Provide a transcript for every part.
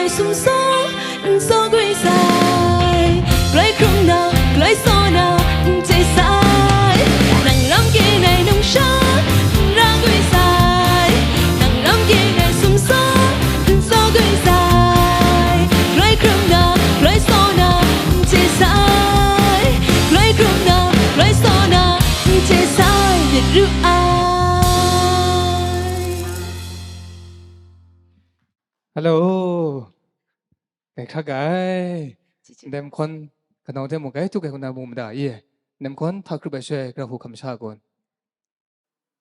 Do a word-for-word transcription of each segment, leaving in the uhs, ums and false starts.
Sumsawng n saw gwi sai, grai hkrum na, grai saw na, n chye sai. Nang lam kyin ai nungsha, n ra gwi sai. Nang lam kyin ai sumsawng n saw gwi sai, grai hkrum na, grai saw na, n chye sai. Grai hkrum na, grai saw na, n chye sai myit ru ai. Hello. Ngai hkrak ai. Ndai mahkawn kanau hte mung gai htuk ai hku na mu mada i? Ndai mahkawn hta hkrup ai shaloi gara hku hkam sha kun?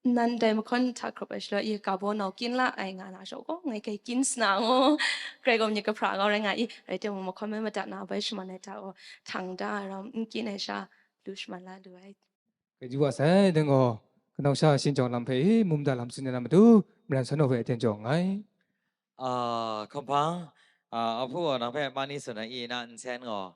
Nan ndai mahkawn hta hkrup ai shaloi i, ka baw nau kyin la ai nga na shawng gaw, ngai kai kyin sna ngu, grai gaw myit kahpra kau rai nga i, rai timung, mahkawn mai madat na bai shaman ai hta gaw, htang da ai ram n kyin ai sha, lu shaman la lu ai. Kaji wa sai, dai gaw, kanau sha shingchawng lam hpe i, mumda lam tsun ai na matu, maren san naw hpe aten jaw nngai. Ah, hkumhpang, ah, ahpu gaw nang hpe mani tsun ai i, na nsen gaw,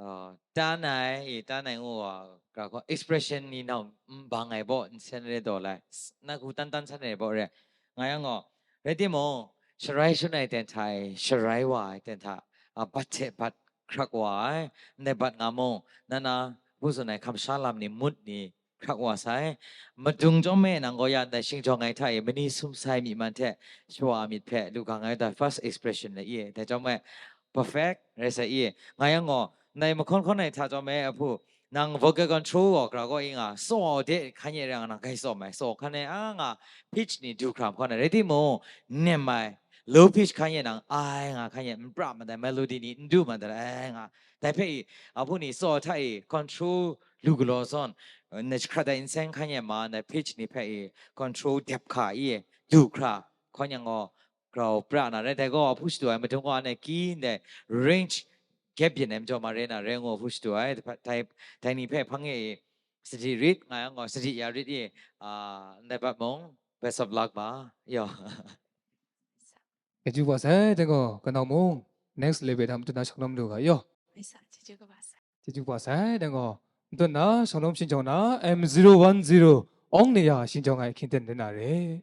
ah, tan ai, i, tan ai ngu wa, ga gaw expression ni nau n bang ai baw nsen re daw lai. S-, na hku tan tan san ai baw re. Nga yang gaw, rai timung, sharai shun ai ten hta e, sharai wa ai ten hta, ah, bat hte bat hkrak wa ai, ndai bat nga mung, na na, hpu tsun ai hkam sha lam ni, mut ni, hkrak wa sai. Madung chyawm e nang gaw ya ndai shingchawng ai hta e mani sum sai myi man hte shawa a myit hpe lu ga ngai da first expression le i, dai chyawm e perfect rai sai i. Nga yang gaw, ndai mahkawn hkawn ai hta chyawm e ahpu, nang vocal control gaw gara gaw i nga, saw de hkan ye rang nang gai saw mai, saw hkan e a nga, pitch ni du hkra hkawn ai rai timung, nem ai, low pitch hkan ye nang ai nga hkan ye, n pra mat ai, melody ni n du mat ai, ai nga, dai hpe i, ahpu ni saw hta e control lu galaw zawn, na jahkrat ai nsen hkan ye ma, na pitch ni hpe i control dep hka i du hkra, hkawn yang gaw, grau pra na rai, dai gaw ahpu shadu ai madung gaw, anhte ki ndai range gap byin ai majaw ma re na rai ngu ahpu shadu ai, dai, dai ni hpe hpang e i sadi rit nga yang gaw, sadi ya rit i, ah, ndai bat mung, best of luck ba, yaw. Chyeju kaba sai, dai gaw, kanau mung, next level hta matu na shanglawm lu ga, yaw. Chyeju kaba sai, dai gaw, matu na shanglawm shingchawng na, M zero one zero, Awng ni ya shingchawng ai hkying ten rai na re.